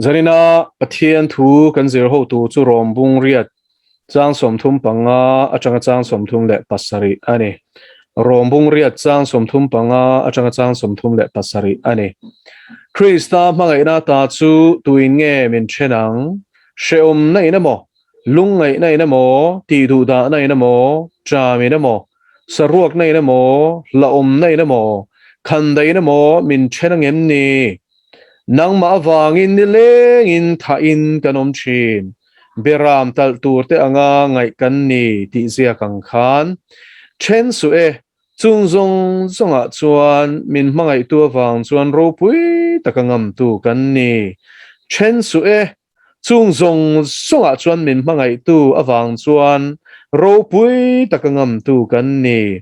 Zanina Pathian thu kan zir ho tur chu Rom bung riat chang 35 atanga chang 37 a ni. Rom bung riat chang 35 atanga chang 37 a ni. Krista hmangaihna ta chu tuin nge min then ang? Hreawm na in emaw, lungngaihna in emaw, tihduhdahna in emaw, ṭam in emaw, saruakna in emaw, hlauhawmna in emaw, khandaih in emaw min then angem ni? Nangmah avangin nilengin thahin kan awm thin. Beram talh turte anga ngaih kan ni tih ziak ang khan then suh e, chung zawng zawngah chuan min hmangaihtu avang chuan ropui taka ngamtu kan ni. Then suh e, chung zawng zawngah chuan min hmangaihtu avang chuan ropui taka ngamtu kan ni.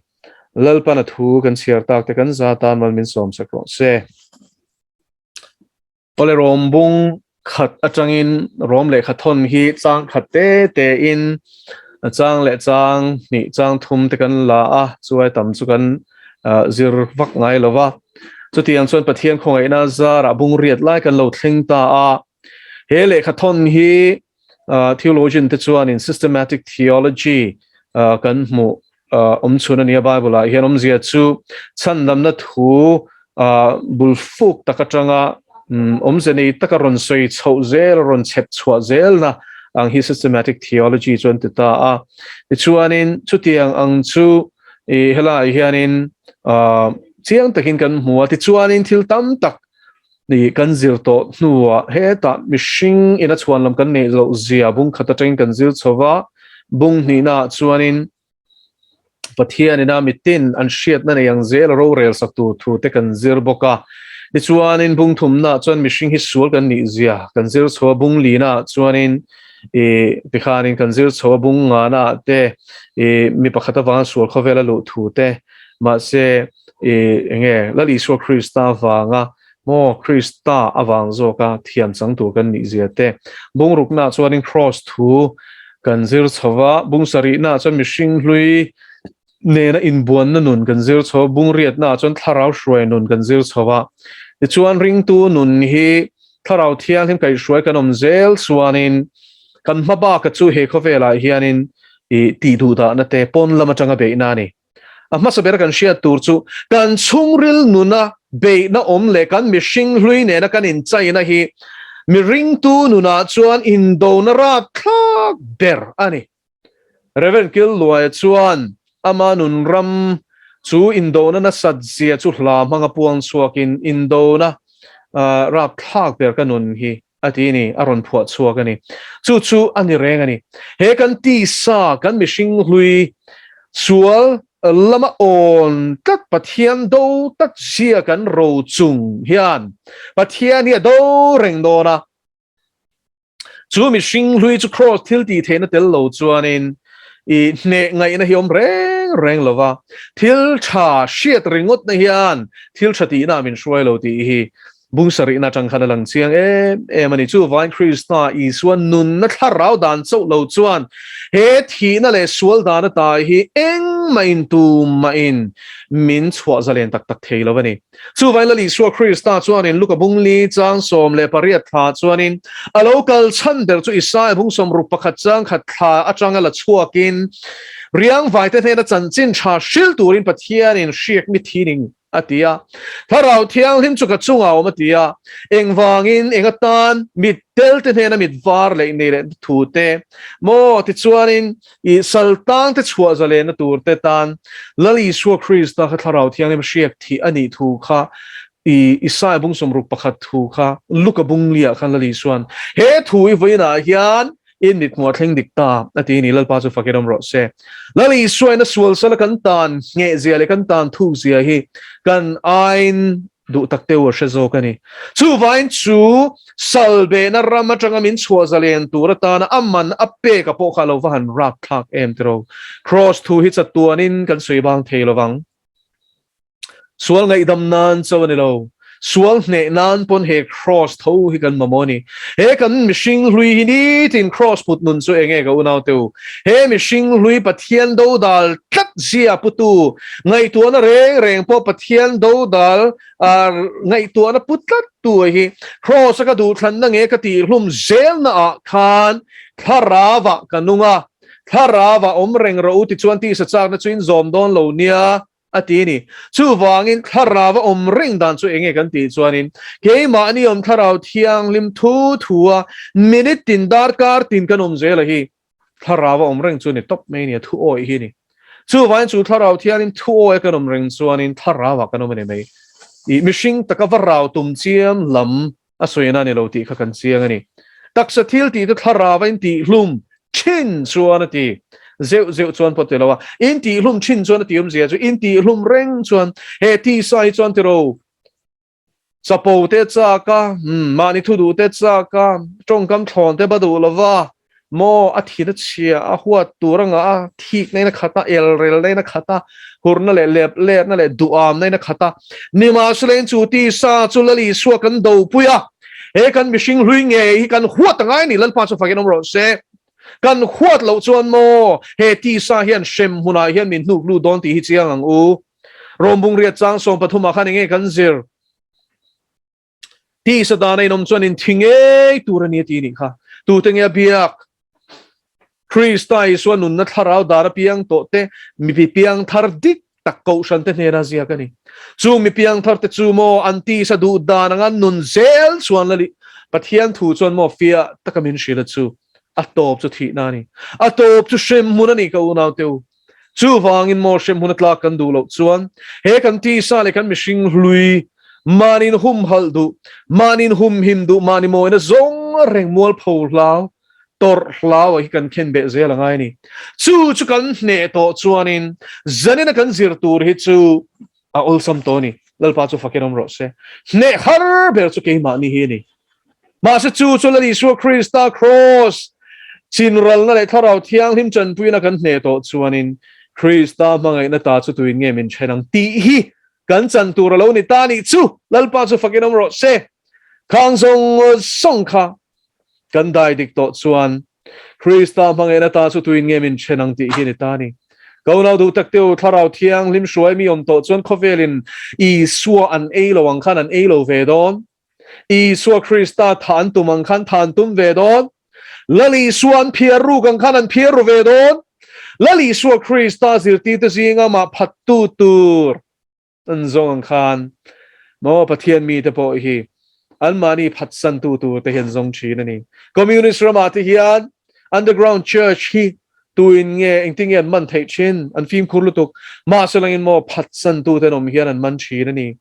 Lalpan a thu kan chhiar tak te kan za tan mal min sawm sak rawh se. Awle rawm bung khat atangin rawm lehkha thawn hi chang khat te te in a chang leh chang hnih chang thum te kan la a, chuai tam chu kan zir vak ngai lo va. Chutiang chuan Pathian khawngaihna zarah bung riat lai kan lo thleng ta a. He lehkha thawn hi theologian te chuanin systematic theology kan hmuh awm chhun a nia Bible ah hian awmzia chu chhandamna thu bul fuk tak atanga awmze nei taka rawn sawi chhoh zel rawn chhep chhuah zel na ang hi systematic theology chuan ti ta a. Tichuanin chutiang ang chu i helai hianin chiang takin kan hmu a. Tichuanin thil tam tak Ni kan zir tawh hnuah hetah mihring ina chhuan lam kan neih loh zia bung khat atangin kan zir chho va, bung hnihnaah chuanin Pathian ina mitin an hriatna nei ang zel a rorel sak tur thu te kan zir bawk a. Tichuanin bung thumnaah chuan mihring hi sual kan nih zia kan zir chho a, bung linaah chuanin i tikhanin kan zir chho a, bung nganaah te i mi pakhat avanga sual khawvel a luh thu te mahse i enge Lal Isua Krista vanga maw Krista avang zawka thiam chang tur kan nih zia te bungrukna chuanin cross thu kan zir chhova bung sarihna chuan mihring hlui nena inbuanna nun kan zir chho bungriatna chuan thlarau hruai nun kan zir chhova tichuan ringtu nun hi thlarau thianghlim kaihhruai kan awm zel chuanin kan hmabaka chu he khawvelah hianin i tih duhdahna te pawn lam atanga beihna a ni. A hmasa ber kan hriat tur chu kan chhungril nuna beihna awm leh kan mihring hlui nena kan inchaina hi miringtu nunah chuan indona rapthlak ber a ni. Rev. Killuaia chuan ama nun ram chu indona nasat zia chu hla hmanga puang chhuakin indona rapthlak ber ka nun hi a ti ni, a rawn phuah chhuak a ni. Chu chu a ni reng a ni. He kan tisa, kan mihring hlui, sual lama awn tlat Pathian do tlat zia kan ro chung hian Pathian hi a do reng dawn a. Chu mihring hlui chu cross thil tih theihna tel lo chuanin i hneh ngaihna hi awm reng reng lo va. Thil tha hriat ringawtna hian thil tha tihna min hruai lo tih hi Bung sarihna atang khan a lang chiang em em a ni. Chuvain Krista Isua nunna thlarau dan chauh lo chuan he thihna leh sual dan ata hi engmah tumah min chhuah zalen tak tak thei lo a ni. Chuvain Lal Isua Krista chuanin Luka bung li chang 18 thla chuanin a lo kal chhan ber chu Isaia bung 61 chang khat thla atanga la chhuakin riangvaite hnena chanchin tha hril turin Pathianin hriak mi thining a ti a. Thlarau Thianghlim chu ka chungah a awm a ti a. Engvangin eng atan mit tel te hnena mit var leh nei leh thu te maw? Tichuanin i saltang te chhuah zalehna tur te tan Lal Isua Krista kha Thlarau Thianghlim hriak thih a nih thu kha i Isaia bung 61 thu kha Luka bung liah khan Lal Isuan he thu i vawiinah hian In mit hmuh a thleng dik ta, a ti ni. Lalpa chu fakin awm rawh se. Lal Isuain a sual sala kan tan ngheh zia leh kan tan thuk zia hi kan aiin duh tak teuh a hre zawk a ni. Chuvain chu salbehna ram atanga min chhuah zalen tur atana a man a pek a pawh kha lo va han rap thlak em tiro. Kraws thu hi chatuanin kan sawi bang thei lovang. Sual ngaihdam nan chauh a ni lo. Sual hneh nan pawn he Kraws tho hi kan mamawh a ni. He kan mihring hlui hi nitin Kraws put nun chu enge ka unau te u? He mihring hlui Pathian dodal tlat zia putu ngaihtuahna reng reng pawh Pathian dodal ngaihtuahna pu tlat tu a hi Kraws a ka duhthlanna nge ka tihhlum zelna ah khan thlarau ah ka nung a, thlarau ah awm reng rawh u tichuan tisa chakna chu in zawm dawn lo nia. a ti a ni. Chuvangin thlarau a awm reng dan chu enge kan tih chuanin keimahni awm thlarau thianghlim thu thu a minute tin darkar tin kan awm zel a hi thlarau a awm reng chu ni tawp mai a ni a thu awih hi a ni. Chuvangin chu thlarau thianghlim thu awih a kan awm reng chuanin thlarau ah kan awm a ni mai. I mihring taka va rau tum chiam lam a sawi na ni lo tih kha kan chiang a ni. Taksa thil tih te thlarau a intihhlum thin chuan a ti. Zeuh zeuh chuan pawh ti lo a, intihhlum thin chuan a ti awmzia chu intihhlum reng chuan he tisa hi chuan tiro chapo te chak a, mahni thu duh te chak a, tawngkam thlawn te va duh lo va, Maw, a thin a chhia, a huat tur a ngah a, thik na in a khat a, el rel na in a khat a, hurna leh lep letna leh duham na in a khat a. Nimahsela chu tisa chu Lal Isua kan dopui a, he kan mihring hlui ngei hi kan huat a ngai a ni, Lalpa chu fakin awm rawh se. Kan huat loh chuan maw, he tisa hian hrem hmunah hian min hnuk lut dawn tih hi chiang ang u. Rawmbung riat chang 13 ah khan enge kan zir? Tisa dana in awm chuan in thi ngei tur a ni a ti nih kha. Tute nge a biak? Krista Isua nunna thlarau dar a piang tawh te, mi piang thar dik tak kohhran te hnena ziak a ni. Chung mi piang thar te chu maw an tisa duh dan anga nun zel chuan la Pathian thu chuan maw fiah taka min hrilh a chu a tawp chu thihna a ni. A tawp chu hremhmun a ni ka unau te u. Chuvangin maw hremhmun a tlak kan duh loh chuan he kan tisa leh kan mihring hlui mahniin humhalh duh, mahniin humhim duh, mahni mawina zawng reng mualpho hlau, tawrh hlau ah hi kan khen beh zel a ngai a ni. Chu chu kan hneh tawh chuanin zanina kan zir tur hi chu a awlsam tawh a ni. Lalpa chu fakin awm rawh se. Hneh har ber chu keimahni hi a ni. Mahse chu chu Lal Isua Krista Kraws chinralna leh Thlarau Thianghlim chanpuina kan hneh tawh chuanin Krista hmangaihna ta chu tuin nge min then ang tih hi kan chan tur a lo ni ta nih chu Lalpa chu fakin awm rawh se. Khang zawng zawng kha kan dai dik tawh chuan Krista hmangaihna ta chu tuin nge min then ang tih hi ni ta ni. Ka unau duh tak teu Thlarau Thianghlim hruai mi awm tawh chuan khawvelin Isua an ei lo ang khan an ei lo ve dawn. Isua Krista tha an tum ang khan tha an tum ve dawn. Lal Isua an phiar ruk ang khan an phiar ru ve dawn. Lal Isua Krista zirtirte zinga mah phattu tur an zawng ang khan maw Pathian mite pawh hi anmahni phatsantu tur te hi an zawng thin a ni. Communist ramah te hian underground church hi tuin nge engtin nge an man theih thin, an fimkhur lutuk. Mahse langin maw phatsantu te an awm hian an man thin a ni.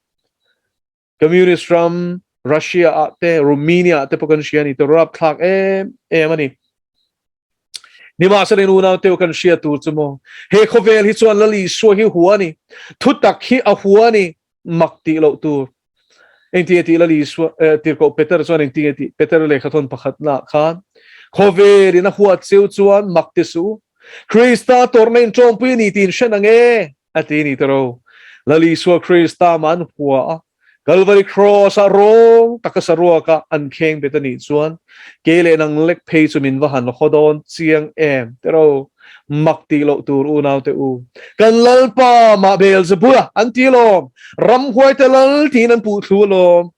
Communist ram Russia ah te Romania ah te pawh kan hria a ni, rapthlak em em a ni. Nimahsela in unau teu kan hria tur chu maw, he khawvel hi chuan Lal Isua hi hua a ni, thutak hi a hua a ni, mak tih loh tur. Engtinge tih Lal Isua, eh, tirhkoh Peter chuan engtinge tih Peter lehkha thawn pakhat na khan khawvel in a huat cheu chuan mak ti suh u, Krista tawrhna in tawngpui a ni tih in hre nang e. A ti ni tiro. Lal Isua Krista mah an hua a, Kalvari Cross ah rawng taka saruak a an kheng bet a nih chuan kei leh nang lek phei chu min va han haw dawn chiang em tiro. Mak tih loh tur unau te u. Kan Lalpa mah Beelzebula an ti alawm, ramhuai te lal tiin an puh thlu alawm.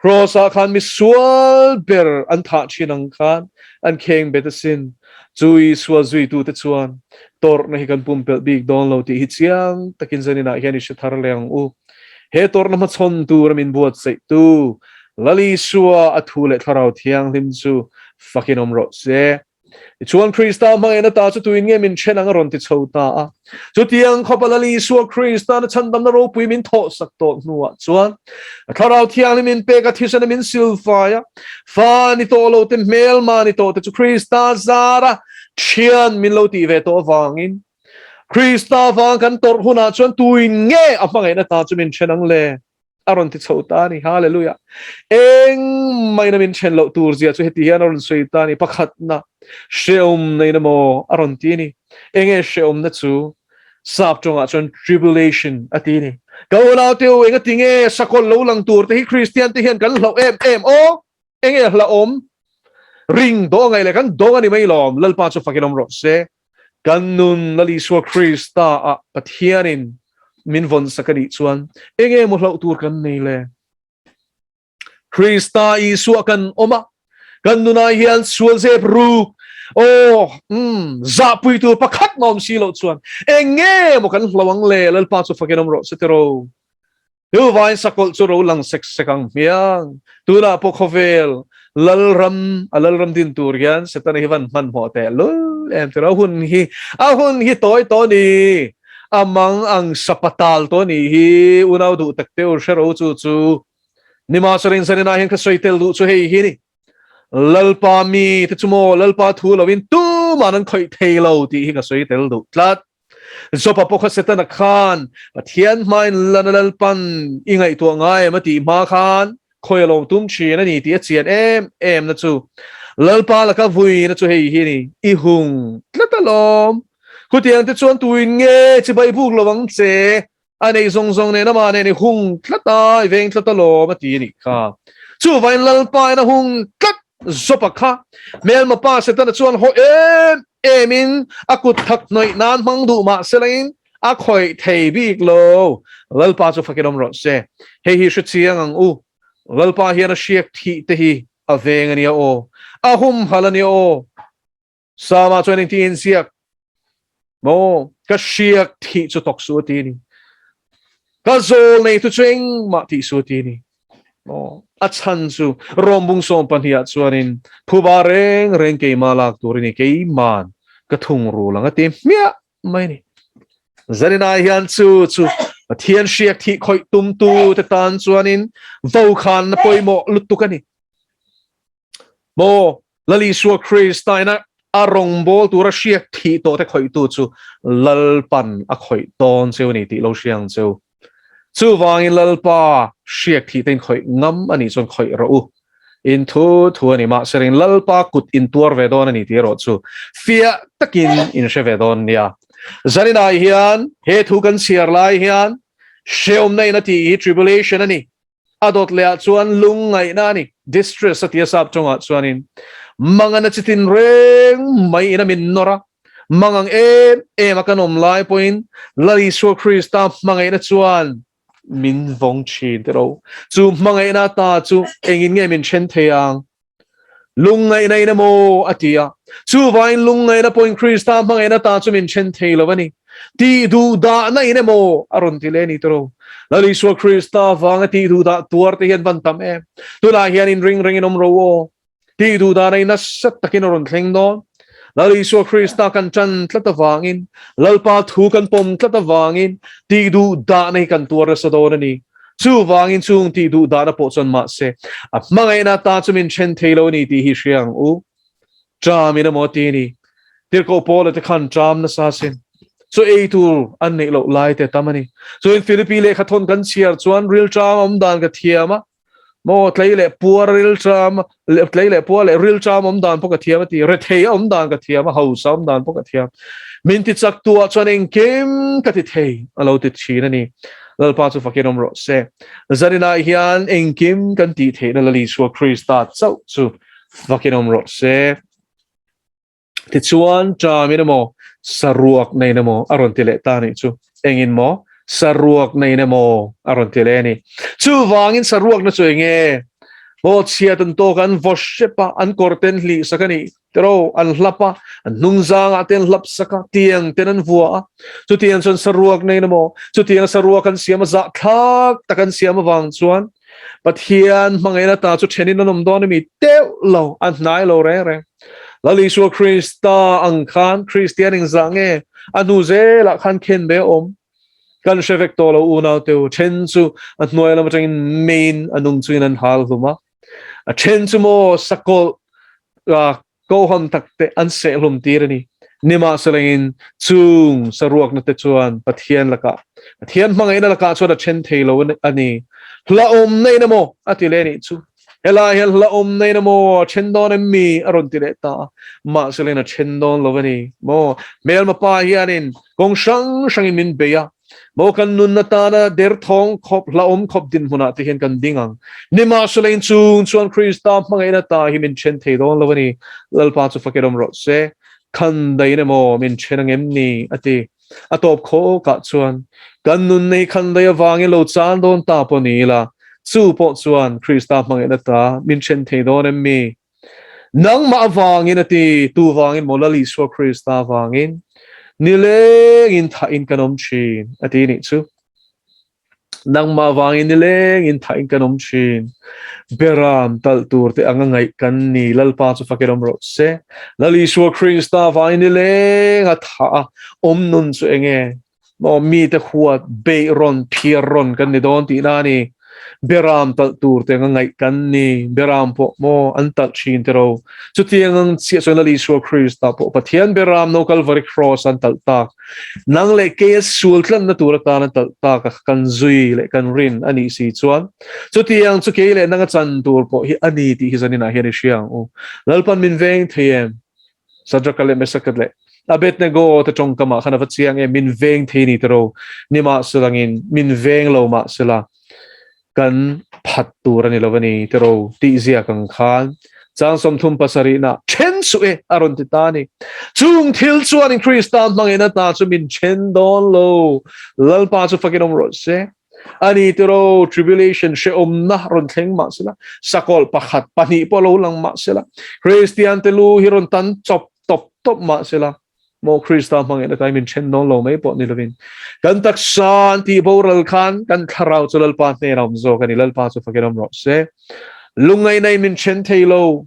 Cross ah khan misual ber an thah thin ang khan an kheng bet asin. Chu Isua zuitute chuan tawrhna hi kan pumpelh bik dawn lo tih hi chiang takin zaninah hian i hre thar leh ang u. He tawrhna hmachhawn tura min buatsaihtu Lal Isua a thu leh Thlarau Thianghlim chu fakin awm rawh se. Tichuan Krista hmangaihna ta chu tuin nge min then ang a rawn ti chho ta a. Chutiang khawpa Lal Isua Krista'n a chhandamna ropui min thawhsak tawh hnuah chuan a Thlarau Thianghlim min pek a, thisena min silfai a, fa ni tawh lo te, hmelma ni tawh te chu Krista zara thian min lo tih ve tawh avangin Krista vang kan tawrh hunah chuan tuin nge a hmangaihna ta chu min then ang le? A rawn ti chho ta a ni. Hallelujah! Eng maina min then loh tur zia chu heti hian a rawn sawi ta a ni. Pakhatna, hrehawm neina maw a rawn ti a ni. Enge hrehawmna chu? Sap tawngah chuan tribulation a ti ni. Ka unau te u, enga tinge sakawlh lo lang tur te hi Kristian te hian kan hlauh em em aw? Enge hlauhawm? Ring dawh angai leh kan dawng a ni mai lawm. Lalpa chu fakin awm rawh se. Kan nun Lal Isua Krista ah Pathianin min vawn sak a nih chuan enge maw hlauh tur kan nei le? Krista Isua kan awm a, kan nunah hian sual zep ruk, aw, um, zahpui tur pakhat mah awm si loh chuan eng nge maw kan hlo ang le? Lalpa chu fakin awm rawh se tiraw. Chuvain sakawlh chu ro lang sek sek ang hmiang. Tunah pawh khawvel Lalram, a Lalram din tur hian Setana hi van hmanhmawh teh lul em tiraw. A hun hi, a hun hi tawi tawh ni. A mang ang sapatal tawh ni hi unau duh tak te u hre ro chu chu nimahsela in zanin ah hian ka sawi tel duh chu hei hi ni. Lalpa mi te chu maw Lalpa thu lo in tuman an khawih thei lo tih hi ka sawi tel duh tlat. Jopa pawh kha Setana khan Pathian hmain lana Lalpan i ngaihtuah ngai em a tih hma khan khawi a lo tum thin a ni tih a chian em em na chu Lalpa laka vui na chu hei hi ni i hung tlat alawm. Khutiang te chuan tuin nge chibai buk lo ang che? A nei zawng zawng nen amah nen i hung tlat a, i veng tlat alawm a ti a nih kha. Chuvain Lalpa in a hung tlat zawpa kha. Hmelma pa Setana chuan haw em em in a kut thak hnawih nan hmang duh mah se lain a khawih thei bik lo. Lalpa chu fakin awm rawh se. Hei hi hre chiang ang u. Lalpa hian a hriak thih te hi a veng a nia aw. A humhalh a nia aw. Sama chuan engtin inziak maw? Ka hriak thih chu tawk suh a ti a ni. Ka zawl nei tu chu engmah tih suh a ti a ni. Maw? A chhan chu Rawmbung 12 ah chuanin phuba reng reng keimah lak tur a ni, keiman ka thung rul ang a ti hmiah mai a ni. Zaninah hian chu chu Pathian hriak thih khawih tumtu te tan chuanin vokhanna pawimawh lutuk a ni. Maw Lal Isua Krista ina a rawngbâwl tura hriak thih tawhte khawihtu chu Lalpan a khawih tawn cheu a ni tih lo hria ang cheu. Chuvangin Lalpa hriak thihte in khawih ngam a nih chuan khawih rawh u. In thu thu a ni mahse ring Lalpa kut in tuar ve dawn a ni tih erawh chu fiah takin in hre ve dawn nia. Zaninah hian he thu kan chhiar lai hian hrehawmna in a tih hi tribulation a ni. A dawt leh ah chuan lungngaihna a ni, distress a ti a sap tawngah chuanin mangan a chitin reng mai in a min nawr a, mangang em em a kan awm lai pawhin Lal Isua Krista hmangaihna chuan min vawng thin tiraw. Chu hmangaihna ta chu engin nge min then thei ang? Lungngaihna in emaw a ti a, chuvangin lungngaihna pawhin Krista hmangaihna ta chu min then thei lo a ni. Tih duh dahna in emaw a rawn ti leh a ni tiraw. Lal Isua Krista vanga tih duh dah tuar te hian van tam em. Tunah hian in ring rengin awm ro aw. Tih duh dahna in nasa takin a rawn thleng dawn. Lal Isua Krista kan tan tlat avangin, Lalpa thu kan pawm tlat avangin tih duh dahna hi kan tuar nasa dawn a ni. Chuvangin chung tih duh dahna pawh chuan mahse a hmangaihna ta chu min then thei lo a ni tih hi hria ang u. Ṭam in emaw a ti a ni. Tirhkoh Paula te khan ṭam nasa sin. Chaw ei tur an neih loh lai te tam a ni. Chuan Philippi lehkha thawn kan chhiar chuan rilṭam awm dan ka thiam a, maw tlei leh puar rilṭam tlei leh puar leh rilṭam awm dan pawh ka thiam a ti. Rethei awm dan ka thiam a, hausa awm dan pawh ka thiam. Min ti chak tu ah chuan engkim ka ti thei a lo ti thin a ni. Lalpa chu fakin awm rawh se. Zaninah hian engkim kan tih theihna Lal Isua Krista chauh chu fakin awm rawh se. Tichuan ṭamin emaw saruak neiin emaw a rawn ti leh ta nih chu. Engin maw? Saruak neiin emaw a rawn ti leh a ni. Chuvangin saruakna chu enge? Maw chhiat an tawk a, an vaw hrep a, an kawr ten hlih sak a nih. Tiraw, an hlap a, an hnungzangah te an hlap sak a, tiang ten an vua a. Chutiang chuan saruak neiin emaw, chutiang saruak an siam a, zahthlak tak an siam avang chuan Pathian hmangaihna ta chu thenin an awm dawn a mi teuh lo, a hnai lo reng reng. Lal Isua Krista ang khan Kristian engzah nge a hnu zelah khan khen ve awm? Kan hre vek tawh lo unau teu, then chu a hnuai lam atangin main a nung chungin an hal hlum a, a then chu maw sakawlh koham tak te an seh hlum tir a ni. Nimahselangin chung saruakna te chuan Pathian lakah, Pathian hmangaihna lakah chuan a then thei lo a ni. Hlauhawmna in emaw a ti leh a nih chu. Helai hian hla awm nei na maw, a then dawn em mi? A rawn ti leh ta a. Mahse leng a then dawn lo a ni maw? Hmelma pa hianin kawng hrang hrangin min bei a, maw kan nun atana derthawng khawp hla awm khawp dinhmunah te hian kan ding ang. Nimahsela chung chuan Krista hmangaihna ta hi min then thei dawn lo a ni. Lalpa chu fakin awm rawh se. Khan dain emaw min then ang em ni? A ti. A tawp khawkah chuan, Kan nun nei khan dai avangin lo chan dawn ta pawh ni ila, chu pawh chuan Krista hmangaihna ta min then thei dawn em mi? Nangmah avangin a ti, tu vangin maw Lal Isua Krista vangin nilengin thahin kan awm thin a ti nih chu. Nangmah vangin nilengin thahin kan awm thin. Beram talh tur te anga ngaih kan ni Lalpa chu fakin awm rawh se. Lal Isua Krista vangin nileng a thah a awm nun chu enge? Maw mite huat beih rawn phiar rawn kan ni dawn tihna a ni. Beram talh tur te anga ngaih kan ni. Beram pawh maw an talh thin te ro. Chutiang ang chiah chuan Lal Isua Krista pawh Pathian beram no Kalvari Cross an talh tak. Nang leh keia sul tlanna tur atan a talh tak a kan zui leh kan rin a nih si chuan chutiang chu kei leh nanga chan tur pawh hi a ni tih hi zaninah hian i hria ang u. Lalpan min veng thei em? Sadraka leh Mesaka leh Abednego te tawngkamah khan a va chiang em? Min veng thei ni tiro. Nimahselangin min veng lo mahsela kan phat tur a ni lo a ni tiro tih ziak ang khan chang 37 na then suh e a rawn ti ta a ni. Chung thil chuan in Krista hmangin a ta chu min then dawn lo. Lalpa chu fakin awm rawh se. Ani tiro tribulation hrehawmna rawn thleng mah sela, sakawlh pakhat pahnih pawh lo lang mah sela, Kristian te lu hi rawn tan chawp tawp tawp mah sela, maw Krista hmangin atai min then dawn lo mai pawh ni lovin kan taksa an tih boral khan kan thlarau chu Lalpa hnenah awm zawk a ni. Lalpa chu fakin awm rawh se. Lungngaihna in min then thei lo,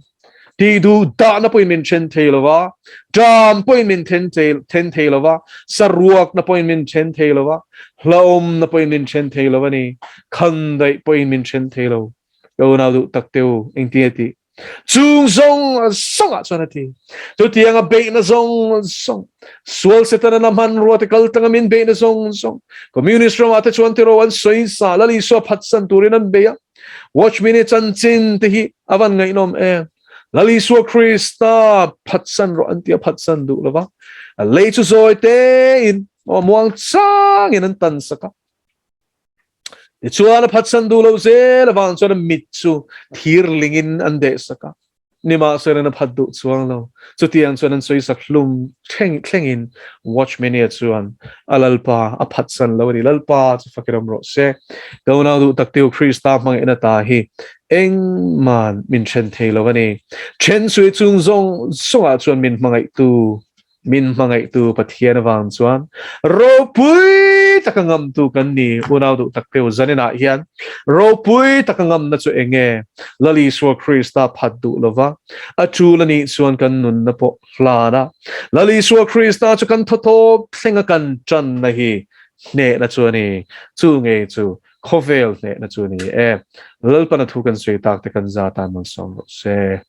tih duh dahna pawhin min then thei lo va, ṭam pawhin min then then thei lo va, saruakna pawhin min then thei lo va, hlauhawmna pawhin min then thei lo a ni, khandaih pawhin min then thei lo. Ka unau duh tak te u, engtin nge tih? Chung zawng zawngah chuan a ti. Chutianga beihna zawng zawng, sual Setana na hmanrua te kal tanga min beihna zawng zawng, Communist ramah te chuan tiraw an sawi sa, Lal Isua phatsan turin an bei a. Watchman i chanchin te hi a van ngaihnawm em. Lal Isua Krista phatsan rawh an ti a, phatsan duh lova. A lei chu zawi tein, muang changin an tan sak a. Tichuan a phatsan duh loh zel avang chuan a mit chu thir lingin an deh sak a. Nimahsela a phat duh chuang lo. Chutiang chuan an sawi sak hlum thleng thlengin Watchmania chuan a Lalpa a phatsan lo a ni. Lalpa chu fakin awm rawh se. Ka unau duh tak teu Krista hmangaihna ta hi engman min then thei lo a ni. Then sui chung zawng zawngah chuan min hmangaihtu Min hmangaihtu Pathian avang chuan ropui taka ngamtu kan ni. Unau duh tak teu zaninah hian ropui taka ngamna chu eng nge? Lal Isua Krista phat duh lova a tul a nih chuan kan nunna pawh hlan a, Lal Isua Krista chu kan thawthawp thlenga kan tanna hi hnehna chu a ni. Chu ngei chu khawvel hnehna chu a ni e. Lalpana thu kan sawi tak te kan za tan malsawm rawh se.